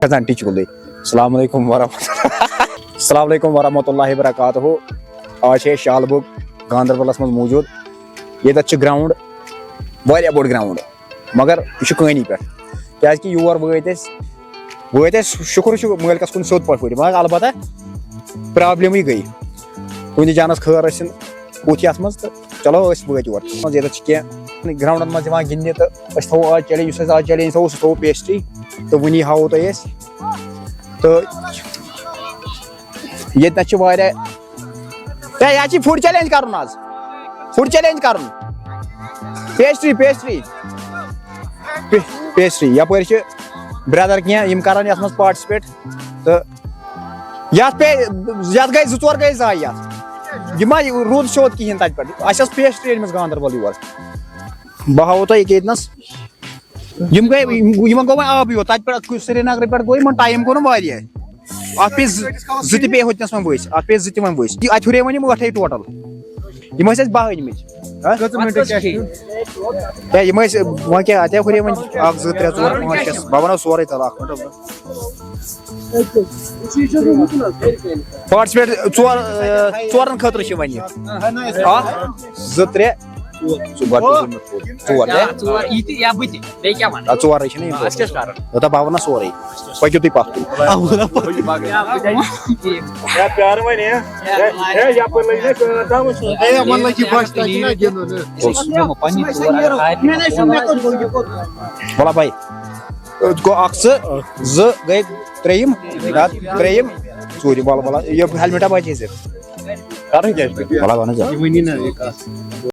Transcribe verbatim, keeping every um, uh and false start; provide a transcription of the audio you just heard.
کھسان ٹِچہِ کُلٕے۔ السلام علیکم ورحمۃ اللہ۔ السلام علیکم ورحمۃ اللہ وبرکاتہ۔ آز چھِ أسۍ شالبُگ گاندربلس منٛز موٗجوٗد۔ ییٚتٮ۪تھ چھُ گراؤنڈ واریاہ بوٚڑ گراؤنڈ، مگر یہِ چھُ کٲنی پٮ۪ٹھ، کیازِ کہِ یور وٲتۍ أسۍ، وٲتۍ أسۍ شُکُر چھُ مٲلکس کُن سیوٚد پٲٹھۍ وٲتۍ، مگر البتہ پرابلمٕے گٔے۔ کُنہِ جانس خٲر ٲسِن کوٚت یتھ منٛز تہٕ چلو أسۍ وٲتۍ یور۔ منٛز ییٚتٮ۪تھ چھِ کینٛہہ گراؤنڈن منٛز یِوان گِنٛدنہِ تہٕ أسۍ تھاوو آز چیلنج، یُس اَسہِ آز چیلنج تھاوو سُہ تھاوو پیسٹری تہٕ وٕنی ہاوو تۄہہِ أسۍ۔ تہٕ ییٚتہِ نَس چھِ واریاہ، ہے، یہِ حظ چھِ فُڈ چیلنج کَرُن آز، فُڈ چیلنج کَرُن، پیسٹری، پیسٹری، پے-، پیسٹری۔ یَپٲرۍ چھِ برٛدر کینٛہہ، یِم کَرَن یَتھ منٛز پارٹِسِپیٹ۔ تہٕ یَتھ پے-، یَتھ گٔے زٕ ژور گٔے ضایع یَتھ۔ یہِ ما روٗد سیوٚد کِہیٖنۍ تَتہِ پٮ۪ٹھ۔ اَسہِ ٲس پیسٹری أنمٕژ گاندربل یور۔ بہٕ ہاوو تۄہہِ ییٚکیٛاہ ییٚتہِ نَس۔ یِم گٔے، یِم، یِمن گوٚو وۄنۍ آبٕے یوت۔ تَتہِ پٮ۪ٹھ سرینگرٕ پٮ۪ٹھ گوٚو یِمن ٹایم گوٚو نہٕ واریاہ۔ اَتھ پیٚیہِ زٕ، زٕ تہِ پیٚیہِ ہُتہِ نَس وۄنۍ ؤسۍ۔ اَتھ پیٚیہِ زٕ تہِ وۄنۍ ؤسۍ۔ اَتہِ ہُرے وۄنۍ یِم ٲٹھے ٹوٹل۔ یِم ٲسۍ اَسہِ باہ أنمٕتۍ۔ ہہ؟ کٔژ مِنٹ چھِ اَسہِ؟ ہے، یِم ٲسۍ وۄنۍ کیٛاہ، اَتہِ ہُرے وۄنۍ اَکھ، زٕ، ترٛےٚ، ژور، پانٛژھ، شےٚ۔ بہٕ وَنو سورُے، تَلہٕ اَکھ مِنٹ۔ پارٹِسِپیٹ ژور، اَ، ژورَن خٲطرٕ چھِ وۄنۍ یہِ۔ اَکھ، زٕ، ترٛےٚ، ژور، ژور، ژور، ژور، یا ژور، یہِ تہِ یا بہٕ تہِ، بیٚیہِ کیٛاہ وَنہٕ؟ آ، ژورے چھِنہٕ یِم اَسہِ کیٛاہ چھِ کَرُن؟ دَپان بہٕ وَنہٕ سورُے۔ پٔکِو تُہۍ پَتھ کُن۔ یا بہٕ تہِ۔ یا پیارٕ وۄنۍ، ہے، ہے، ہے، یَپٲرۍ لٔگۍ مےٚ کٲم تھاوٕنۍ۔ ہے، یِمَن لٔگۍ یہِ بَچہٕ، تۄہہِ چھُنہ گِنٛدُن۔ پَنٕنۍ ژور اَگر ہارِ وَلہ بھائی، گوٚو اَکھ، زٕ، زٕ گٔے ترٛیٚیِم، یا ترٛیٚیِم، ژوٗرِم، وَلہٕ، وَلہٕ، یہِ ہیلمٹا بَچے ژےٚ۔ کَرُن کیٛاہ چھُ؟ وَلہٕ، وَنہٕ ژےٚ۔ یہِ ؤنی نہ، یہِ کَتھ۔